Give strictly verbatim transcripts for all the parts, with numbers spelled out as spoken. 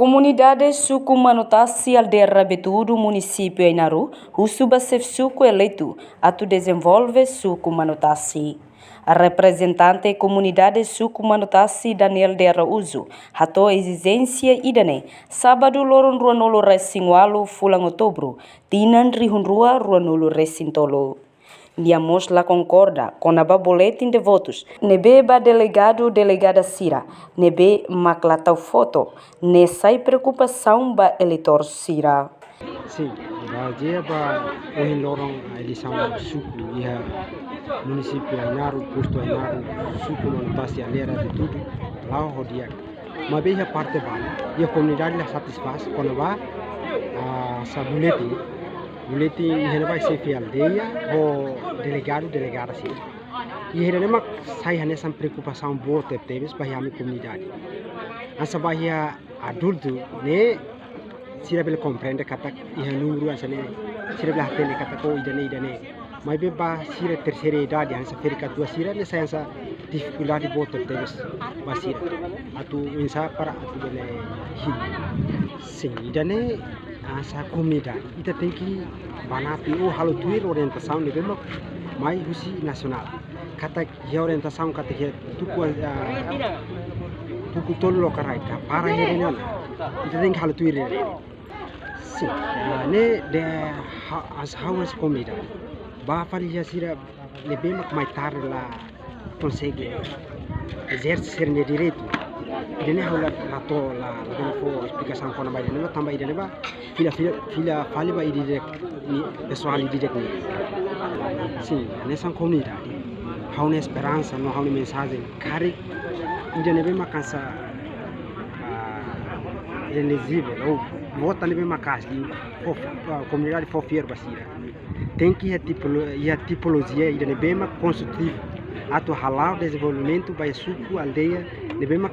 Komunidade suku Manutasi, aldeia Rabetudu, munisípiu Ainaro, husu ba xefe suku eleitu atu dezenvolve suku Manutasi. Reprezentante komunidade suku Manutasi, Daniel de Araújo, hato'o ezijénsia ida-ne'e sábadu loron ruanulu-resin-ualu fulan Outubru, tinan rihun rua ruanulu-resin-tolu. Nia mós la konkorda kona-ba boletin de votus ne'ebé ba delegadu delegada sira ne'ebé mak la tau foto, ne'e sai preokupasaun ba eleitór sira. Sin, bazeia ba ohin loron eleisaun suku iha munisípiu Ainaro, postu Ainaro, suku Manutasi, aldeia Rabetudu, la'o ho di'ak. Maibé iha parte balu, iha komunidade la satisfás kona-ba, ah, sá, boletin. Boletin iha ne'ebá xefe aldeia ho delegadu delegada sira. Iha ida-ne'e mak sai hanesan preokupasaun boot tebetebes ba iha ami komunidade. Hanesan ba iha adultu ne'e sira bele komprende katak iha númeru hanesan ne'e, sira bele hatene katak, oh, ida-ne'e, ida-ne'e. Maibé ba sira terseira idade, hanesan ferik-katuas sira ne'e sai hanesan difikuldade boot tebetebes ba sira. Atu oinsá para atu bele hili. Sin, ida-ne'e hanesan komunidade. Ita tenke banati ou halo tuir orientasaun ne'ebé mak mai husi nasionál. Katak iha orientasaun katak iha tuku, ah, tuku tolu loke rai, ka para iha ne'e ona. Ita tenke halo tuir ne'e. Sin, ah, ne'e dehan hanesan ha'u hanesan komunidade. Ba fali iha sira ne'ebé mak mai tarde la konsege ezerse sira-nia direitu. Ida-ne'e ha'u la, la to'o, la, la bele fó esplikasaun kona-ba ida-ne'e, tanba ida-ne'e ba fila, fila, fila fali ba ida-idak nia, pesoál ida-idak nia. Sin, hanesan komunidade, ha'u-nia esperansa no ha'u-nia mensajen karik ida ne'ebé mak hanesan, ah, elejibel ou vota ne'ebé maka'as liu, fó, ah, komunidade fó fiar ba sira. Tenke iha tipolo-, iha tipolojia ida ne'ebé mak konstrutivu atu hala'o dezenvolvimentu ba iha suku, aldeia ne'ebé mak.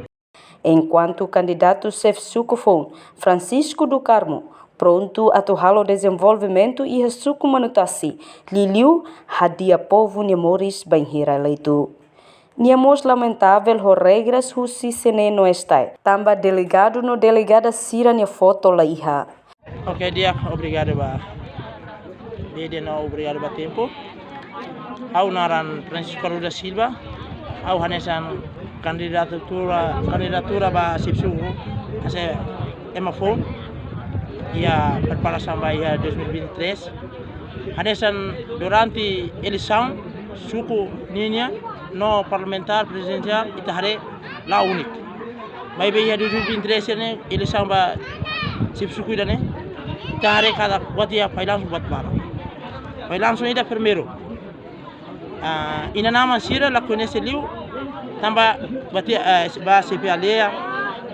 Enkuantu kandidatu xefe suku foun, Francisco do Carmo, prontu atu halo dezenvolvimentu iha suku Manutasi, liuliu hadi'a povu nia moris bainhira eleitu. Nia mós lamentavel ho regras husi CNE no STAE, tanba delegadu no delegada sira-nia foto la iha. Oke, di'ak, obrigadu ba media no obrigadu ba tempu. Ha'u naran Francisco Carlos da Silva. Ha'u hanesan kandidatura, kandidatura ba xefe suku hanesan ema foun iha preparasaun ba iha dois mil e vinte e três. Hanesan durante eleisaun suku nian no parlamentár prezidensiál ita haree la'o únitu. Maibé iha dois mil e vinte e três ne'e eleisaun ba xefe suku ida-ne'e, ita haree katak buat iha failansu buat barak. Failansu ida primeiru, ah, inan-aman sira la koñese liu, tanba buat iha, eh, ba xefe aldeia,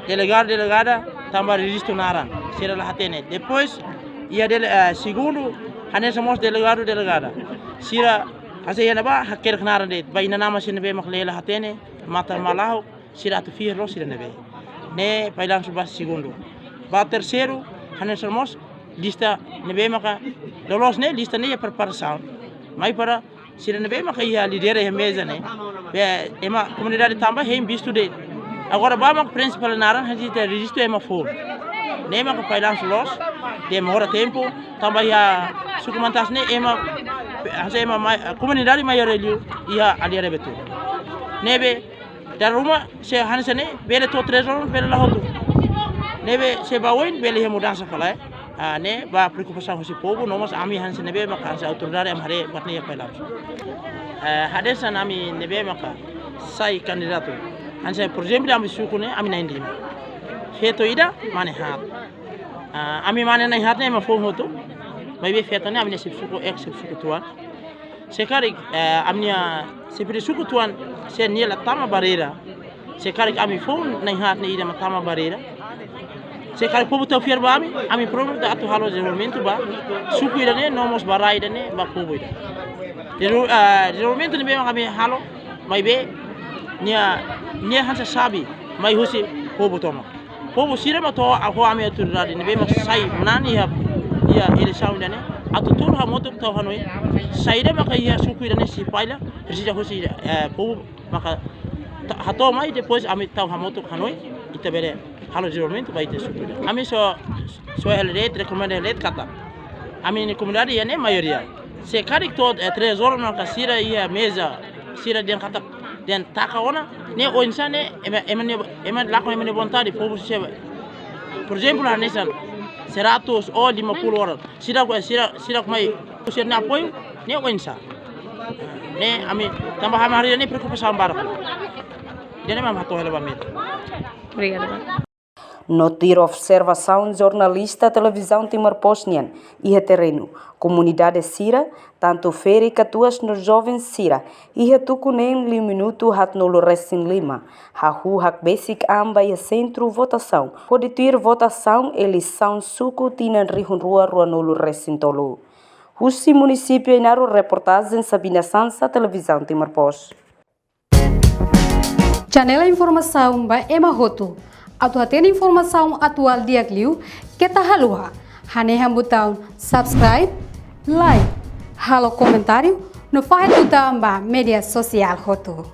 delegadu, delegada, tanba rejistu naran, sira la hatene. Depois, iha dele-, eh, segundu, hanesan mós delegadu, delegada. Sira, hanesan iha ne'ebá, hakerek naran de'it, ba inan-aman sira ne'ebé mak lee la hatene, matan malaho, sira atu fihir loos sira ne'ebé. Ne'e failansu ba segundu. Ba terseiru, hanesan mós lista ne'ebé maka loloos ne'e, lista ne'e iha preparasaun. Mai para sira ne'ebé maka iha lidera iha meza ne'e. Be, ema komunidade tanba hein vistu de'it. Agora ba mak prinsipál naran hanesan ita rejistu ema foun. Ne'e maka failansu loos, demora tempu, tanba iha suku Manutasi ne'e ema, hanesan ema mai, komunidade maioria liu iha aldeia Rabetudu. Ne'ebé dala ruma se hanesan ne'e, bele to'o três anos, bele la hotu. Ne'ebé se ba oin, bele iha mudansa fali, eh. Ah, ne'e ba preokupasaun husi povu, no mós ami hanesan ne'ebé maka hanesan autoridade ami haree buat ne'e iha failansu. Eh, hanesan ami ne'ebé maka sai kandidatu. Hanesan, por ezemplu, ami suku ne'e, ami na'in-lima. Feto ida, mane haat. Ah, ami mane na'in-haat ne'e ema foun hotu. Maibé feto ne'e ami-nia xefe suku, eis xefe suku tuan. Se karik, eh, ami-nia xefe suku tuan, se nia la tama barreira. Se karik ami foun na'in-haat ne'e ida mak tama barreira. Se karik povu tau fiar ba ami, ami prontu atu halo dezenvolvimentu ba suku ida-ne'e, no mós ba rai ida-ne'e, ba povu ida. Dezenvol-, eh, dezenvolvimentu ne'ebé mak ami halo, maibé nia, nia hanesan xave mai husi povu tomak. Povu sira mak to'o ho ami autoridade ne'ebé mak sai manán iha, iha eleisaun ida-ne'e, atu tuur hamutuk tau hanoin. Saida maka iha suku ida-ne'e sei falla, presiza husi, eh, povu maka ta-, hato'o mai, depois ami tau hamutuk hanoin, ita bele halo dezenvolvimentu ba ita suku ida. Ami só, só hela de'it, rekomenda hela de'it katak ami-nia komunidade iha ne'e maioria. Se karik to'o, eh, três horas no ka sira iha meza, sira dehan katak dehan taka ona, ne'e oinsá ne'e, ema, ema ne'e, ema lakon ema nia vontade, povu sira. Por ezemplu, hanesan seratus ou lima puluh orang. Sira, sira, sira mai, sira-nia apoiu, ne'e oinsá. Ne'e ami, tanba ami haree ne'e preokupasaun barak. Ida-ne'e mak hato'o hela ba ami. Obrigada, Bá. No tuir observasaun jornalista Televizaun Timor Post nian iha terrenu, komunidade sira, tantu ferik katuas no joven sira, iha tuku neen liu minutu haatnulu resin lima, hahú hakbesik an ba iha sentru votasaun, hodi tuir votasaun eleisaun suku tinan rihun rua ruanulu-resin-tolu. Husi munisípiu Ainaro, reportajen Sabina Sansa, Televizaun Timor Post. Janela informasaun ba ema hotu. Atu hatene informasaun atuál di'ak liu, keta haluha hanehan butaun subscribe, like, halo komentáriu, no fahe tutan ba média sosiál hotu.